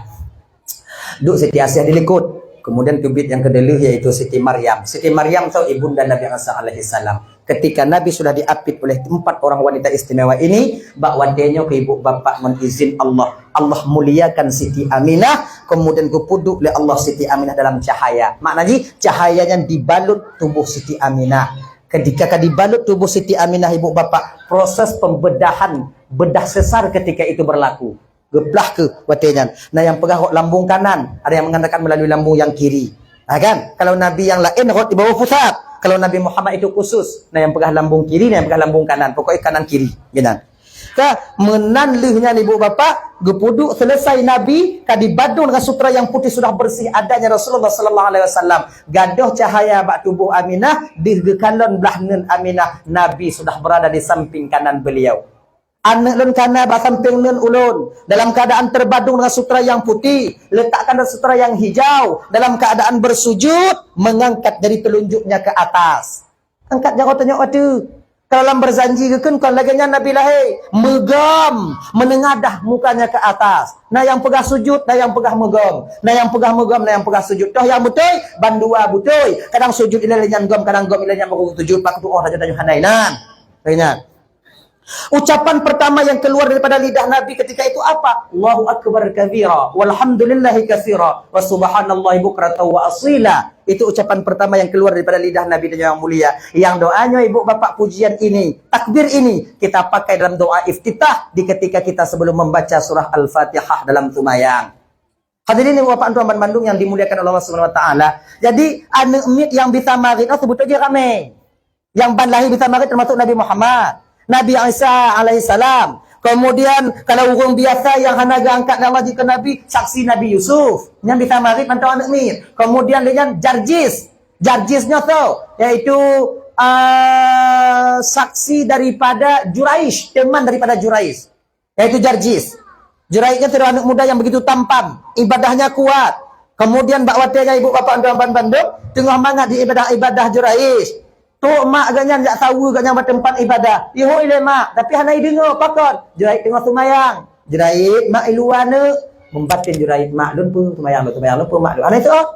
Duek Siti Asiah di likot. Kemudian teubiet nyang keudua yaitu Siti Maryam. Siti Maryam tu ibunda Nabi Isa alaihissalam. Ketika Nabi sudah diapit oleh empat orang wanita istimewa ini, bak watèe nyoe keu ibu bapak ngon izin Allah, Allah muliakan Siti Aminah, kemudian geupeuduek lé Allah Siti Aminah dalam cahaya. Makna jih, cahaya nyan dibalut tuboh Siti Aminah. Ketika ka dibalut tuboh Siti Aminah, ibu bapak, proses pembedahan bedah sesar ketika itu berlaku. Geuplah keuh watèe nyan. Na nyang peugah rot lambung kanan, ada yang mengatakan melalui lambung yang kiri. Ha, kan? Kalau nabi yang laén rot di bawah pusat. Kalau Nabi Muhammad itu khusus, na nyang peugah lambung kiri, na nyang peugah lambung kanan. Pokoknya kanan kiri, gitu. Ka meunan lheueh nyan ibu bapak, geupeuduek selesai Nabi, ka dibadong dengan sutra yang putih sudah bersih adanya Rasulullah sallallahu alaihi wasallam. Gadoh cahaya bak tuboh Aminah, deuh geukalon blah neun Aminah, Nabi sudah berada di samping kanan beliau. Aneuk lôn kana bak sampéng neun ulôn, dalam keadaan terbadong dengan sutra yang putih, letakkan sutra yang hijau, dalam keadaan bersujud, mengangkat jari telunjuknya ke atas. Angkat jaroe tanyoe ateueh. Kalau lam berjanji geukheun kon lagèe nyan Nabi lahé, meugom, meunengadah mukanya ke atas. Na nyang peugah sujud, na nyang peugah meugom. Na nyang peugah meugom, na nyang peugah sujud. Toh nyang beutôi, bandua beutôi. Kadang sujud ilèe nyan gom, kadang gom ilèe nyan baru sujud. Pak tuoh tanyoe-tanyoe hana inan. Lagèe nyan. Ucapan pertama yang keluar daripada lidah Nabi ketika itu apa? Allahu Akbar kabira, walhamdulillahi katsira, wa subhanallahi bukratan wa asila. Itu ucapan pertama yang keluar daripada lidah Nabi dan yang mulia. Yang doanya ibu bapak pujian ini, takbir ini, kita pakai dalam doa iftitah di ketika kita sebelum membaca surah Al-Fatihah dalam seumayang. Hadirin ibu bapak tuan bandum yang dimuliakan Allah Subhanahu wa taala. Jadi aneuk miet yang bisa marit oh sebetulnya ramai. Yang ban lahé bisa marit termasuk Nabi Muhammad, Nabi Isa alaihissalam. Kemudian kalau ureueng biasa yang hana geuangkat lé Allah jikheun nabi, saksi Nabi Yusuf, nyan bisa marit mantong aneuk miet. Kemudian lé nyan Jarjis, Jarjis nyoe soe? Yaitu, ah, saksi daripada Juraij, teman daripada Juraij. Yaitu Jarjis. Juraij nyoe sidroe aneuëk muda nyang begitu tampan, ibadahnya kuat. Kemudian bak watée nyan ibu bapak tuan bandum, teungoh mangat di ibadah-ibadah Juraij. Trok mak geuhnyan jak saweue geuhnyan bak teumpat ibadah. Ihôi lé mak, tapi hana ideungoe pakon. Juraij teungoh seumayang. Juraij, mak i luwa neuk. Meubaten Juraij, mak lôn peue seumayang lôn, seumayang lôn peue mak lôn. Hana iseuôt.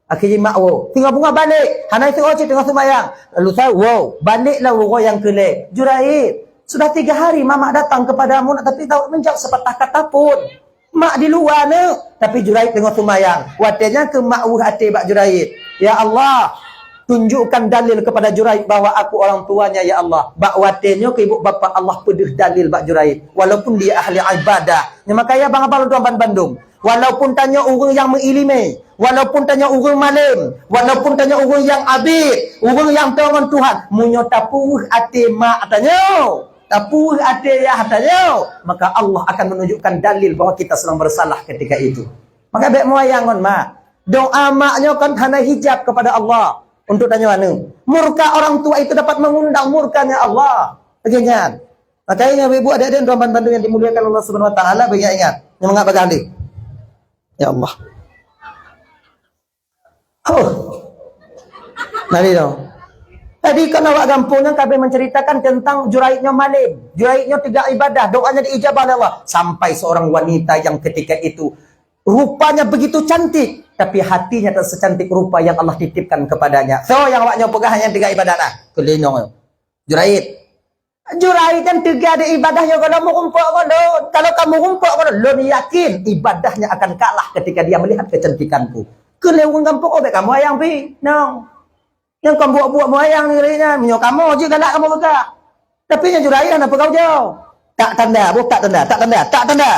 Akhé jih mak woe. Teungoh beungoh balek. Hana iseuôt cit teungoh seumayang. Lalu saya, wow, baleklah uroe nyang keu lhée. Juraij, sudah tiga hari mamak datang kepadamu, tapi tak menjawab sepatah kata pun. Mak di luwa neuk, tapi Juraij teungoh seumayang. Watée nyan keu mak weueh até bak Juraij. Ya Allah, tunjukkan dalil kepada Juraij bahwa aku orang tuanya, ya Allah. Bak watée nyoe keu ibu bapak Allah peudeuh dalil bak Juraij. Walaupun dia ahli ibadah. Nyoe makanya bang abang tuan bandum. Walaupun tanyoe ureuëng nyang meuiéleumé, walaupun tanyoe ureuëng malém, walaupun tanyoe ureuëng nyang abéh, ureuëng nyang toe ngon Tuhan, meunyoe tapeuweueh até mak tanyoe, tapeuweueh até yah tanyoe, maka Allah akan menunjukkan dalil bahwa kita sedang bersalah ketika itu. Maka bék meuwayang ngon mak. Doa mak nyoe kan hana hijab kepada Allah untuk tanyoe aneuëk. Murka orang tua itu dapat mengundang murkanya Allah. Lagée nyan. Makanya ibu adik-adik tuan bandum yang dimuliakan Allah Subhanahu wa taala, beuingat-ingat. Nyang mangat bagah lé. Ya Allah. Huh. Nabi dong. Tadi kan awak gampông nyan kabeh menceritakan tentang Juraij nyoe malém. Juraij nyoe teuga ibadah, doanya diijabah oleh Allah. Sampai seorang wanita yang ketika itu rupanya begitu cantik, tapi hatinya tak secantik rupa yang Allah titipkan kepadanya. So, yang awak nyoe peugah nyang teuga ibadah nah. Keulinong. Juraij. Juraij nyan teuga di ibadah nyoe kalau meurumpok ngon lôn. Kalau kamu rumpok ngon lôn, lôn yakin ibadahnya akan kalah ketika dia melihat kecantikanku. Keu lé ureuëng gampông, oh, bék kamoe ayang pi. Nong. Nyang kon buet-buet moyang ni nyan, meunyoe kamoe jih galak kamoe peugah. Tapi nyan Juraij hana peugah ujoe. Tak tanda, boh tak tanda, tak tanda, tak tanda.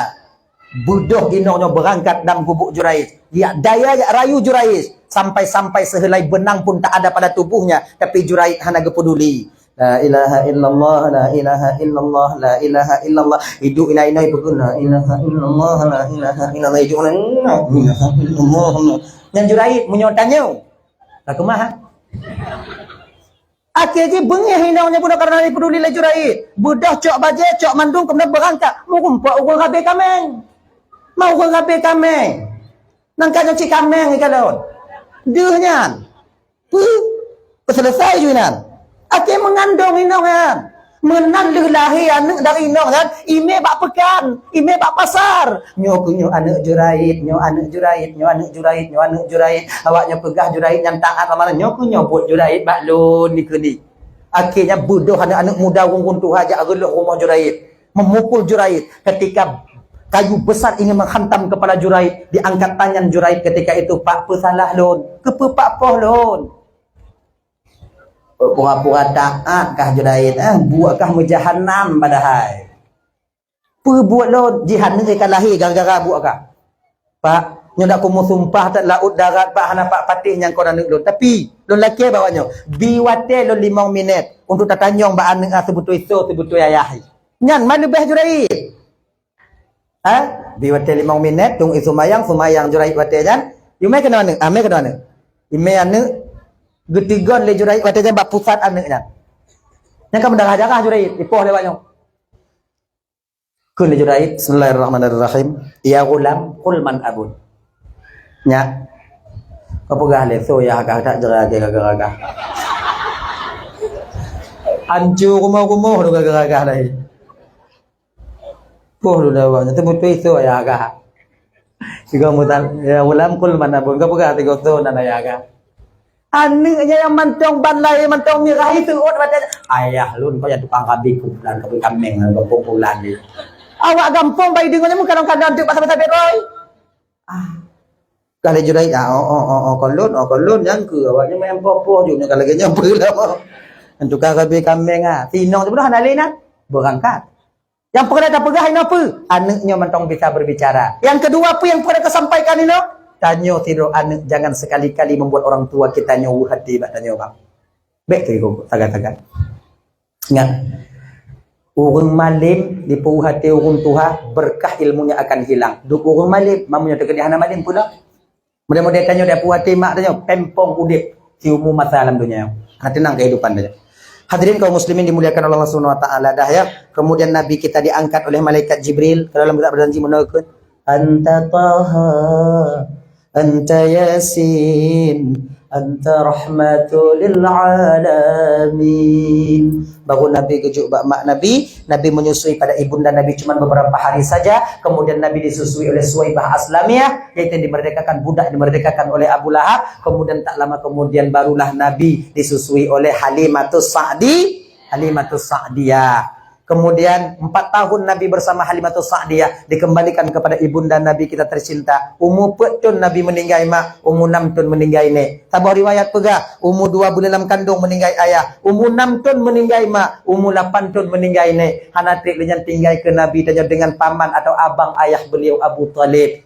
Beudôh inong nyoe beurangkat dan gubuk Juraij. Yak daya, yak rayu Juraij. Sampai-sampai sehelai benang pun tak ada pada tubuhnya. Tapi Juraij hana geupeduli. La ilaha illallah, la ilaha illallah, la ilaha illallah. Idup inai-inai peugah, la ilaha illallah, la ilaha illallah. Idup inai, la ilaha illallah. Nyan Juraij, meunyoe tanyoe. Ka keumah, ha? Akhé jih beungéh inong nyan bunoe karena dipeduli lé Juraij. Beudôh cok bajée, cok mandum, kemudian beurangkat. Meurumpok ureuëng rabe kaméng. Ma ureuëng rabe kaméng. Nangka nyoe cit kaméng ikalon. Deuh nyan. Peue? Peuseuleusoe ju inan. Akhé meungandong inong nyan. Meunan lheueh lahé aneuëk dari inong nyan, imé bak peukan, imé bak pasar. Nyoe keuh nyoe aneuëk Juraij, nyoe aneuëk Juraij, nyoe aneuëk Juraij, nyoe aneuëk Juraij. Awak nyoe peugah Juraij nyan taát lama, nyoe keuh nyoe buet Juraij bak lôn dikeue ni. Akhé nyan beudôh aneuëk-aneuëk muda ureuëng tuha jak reuloh rumoh Juraij, memukul Juraij. Ketika kayu besar ingin menghantam kepala Juraij, diangkat tangan Juraij ketika itu, "Pak, peusalah lôn, keupeue Pak poh lôn?" Pura-pura taát kah Juraij, eh? Buet kah meujahanam padahai. Peue buet lôn? Jih aneuëk ka lahé gara-gara buet kah. Pak, nyoe dak kumu sumpah that laôt darat, Pak, hana Pak patéh nyang kon aneuëk lôn. Tapi lôn lakée bak awak nyoe, bi watée lôn limong minét untuk tatanyong bak aneuëk, ah, seubeutôi soe seubeutôi ayah. Nyan ma leubeh Juraij. Ha? Bi watée limong minét, tueng i seumayang, seumayang Juraij watée nyan. Imé keunoe aneuëk, ah, mé keunoe aneuëk. Imé aneuëk geutigon lé Juraij watée nyan bak pusat aneuëk nyan. Nyan ka meudarah-darah Juraij, ipoh lé awak nyoe. Kheun lé Juraij, "Bismillahirrahmanirrahim. Ya ghulam, qul man abun." Nyak, kapeugah lé soe yah kah, tak jera kah gara-gara kah. Hancô rumoh-rumoh tu gara-gara kah laén. Poh lôn awak nyan, teubeutôi soe ayah kah. Sigoe mutan, "Ya ghulam, qul man abun." Kapeugah sigoe soe nan ayah kah. Aneuëk nyan nyang mantong ban lahé mantong mirah, iseuôt watée, "Ayah lôn kah nyang tukang rabe kuburan, rabe kaméng, rabe kuburan ni." Awak gampông bak ideungoe nyan meukalon-kalon teuk bak sabe-sabe roi. Ah. Ka lé Juraij, ah, oh, oh, oh, oh, kon lôn, oh, kon lôn, nyang keu awak nyan main poh-poh ju, nyoe ka lagée nyoe peue lah. Tukang rabe kaméng, ah. Si inong tu pun hana lé nan. Beurangkat. Nyang peureulée tapeugah inoe peue? Aneuëk nyoe mantong bisa berbicara. Yang kedua, peue nyang peureulée tasampaikan inoe? Tanyoe sidroe aneuëk jangan sekali-kali membuat orang tua kita nyoe weueh hati bak tanyoe, bang. Bék teurimong sagai-sagai. Ingat, ureuëng malém dipeuweueh até ureuëng tuha, beureukat ilmunya akan hilang. Duek ureuëng malém, ma meunyoe teukeudi hana malém pula. Model-model tanyoe dipeuweueh até mak tanyoe, pempong udeb. siumu masa lam dunia. Hana teunang kehidupan dia. Hadirin kaum muslimin dimuliakan Allah Subhanahu wa taala dah ya. Kemudian Nabi kita diangkat oleh malaikat Jibril ke dalam kitab berjanji menurunkan, "Anta Taha, anta Yasin, anta rahmatul lil alamin." Baru Nabi geujok bak mak Nabi, Nabi menyusui pada ibunda Nabi cuma beberapa hari saja, kemudian Nabi disusui oleh Suwaibah Aslamiyah, yaitu dimerdekakan, budak dimerdekakan oleh Abu Lahab, kemudian tak lama kemudian barulah Nabi disusui oleh Halimatus Sa'di, Halimatus Sa'diyah. Kemudian empat tahun Nabi bersama Halimatus Sa'diyah, dikembalikan kepada ibunda Nabi kita tercinta. Umu peuet thon Nabi meninggai mak, umu enam thon meninggai nek. Saboh riwayat peugah, umu dua buleuen lam kandong meninggai ayah, umu enam thon meninggai mak, umu lapan thon meninggai nek. Hana treb lé nyan tinggai keu Nabi tanyoe dengan paman atau abang ayah beliau Abu Thalib.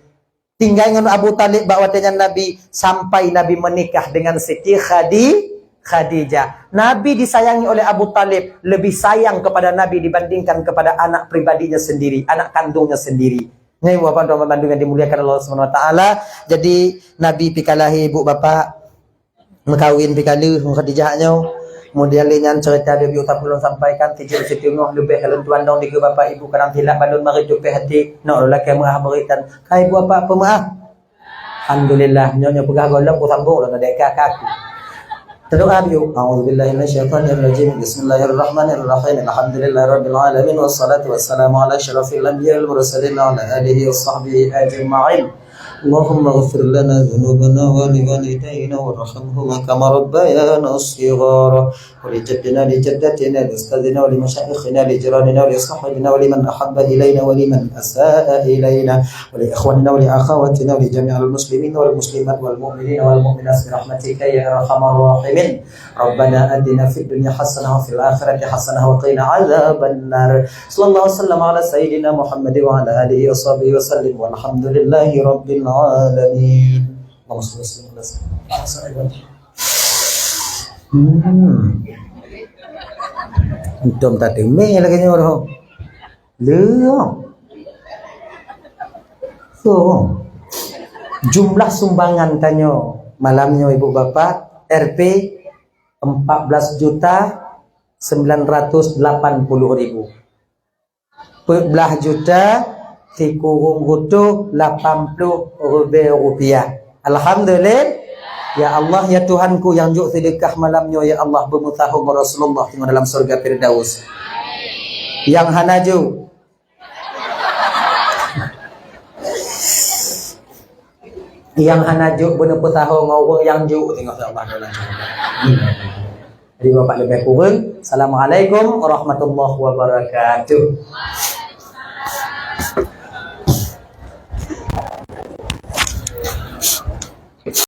Tinggai ngon Abu Thalib bak watée nyan Nabi sampai Nabi menikah dengan Siti Khadi-, Khadijah. Nabi disayangi oleh Abu Thalib, lebih sayang kepada Nabi dibandingkan kepada anak pribadinya sendiri, anak kandungnya sendiri. Nah, ibu bapak tuan-tuan yang dimuliakan Allah Subhanahu wa taala. Jadi Nabi pih ka lahé ibu bapak, meukawen pih ka lheueh ngon Khadijah nyoe. Kemudian lé nyan cerita Nabi utak ulôn sampaikan, tijak siteungoh leubeh ka lôn tuan dong dikeue bapak ibu kadang silap balon marit tupeh hati. Nok lôn lakée meuah beurit dan kai buah apa peumeuah. Alhamdulillah, nyoe nyoe peugah gohlom ku sambung lôn deka kaku. Teudoa dulu. A'udzubillahi minasyaitonirrajim. Bismillahirrahmanirrahim. Alhamdulillahirabbil alamin wassalatu wassalamu ala asyrafil anbiya'i wal mursalin wa ala alihi washabbihi ajma'in. اللهم اغفر لنا ذنوبنا ولوالدينا وارحمهما كما ربيانا صغارا ولجدنا ولجدتنا ولأستاذنا ولمشايخنا ولجيراننا ولصاحبنا ولمن أحب إلينا ولمن أساء إلينا ولإخواننا ولأخواتنا ولجميع المسلمين والمسلمات والمؤمنين والمؤمنات برحمتك يا أرحم الراحمين. ربنا آتنا في الدنيا حسنة وفي الآخرة حسنة وقنا عذاب النار. صلى الله وسلم على سيدنا محمد وعلى آله وصحبه وسلم والحمد لله رب العالمين. اللهم صل وسلم على سيدنا محمد. Hmm. Antum tateumé lagée nyoe roh. Leuh. So, jumlah sumbangan tanyoe malam nyoe ibu bapak, R P empat belas juta sembilan ratus lapan puluh ribu. Peuet blah juta sikureueng reutôh lapan ploh ribée rupiah. Alhamdulillah. Ya Allah, ya Tuhanku nyang jok seudeukah malam nyoe, ya Allah, beumeusaho ngon Rasulullah teungoh dalam syeuruga Firdaus. Nyang hana jok, nyang hana jok beuneuh peusaho ngon ureuëng nyang jok teungoh, ya Allah, dalam syeuruga. Jadi bapak leubeh kureueng. Assalamualaikum warahmatullahi wabarakatuh.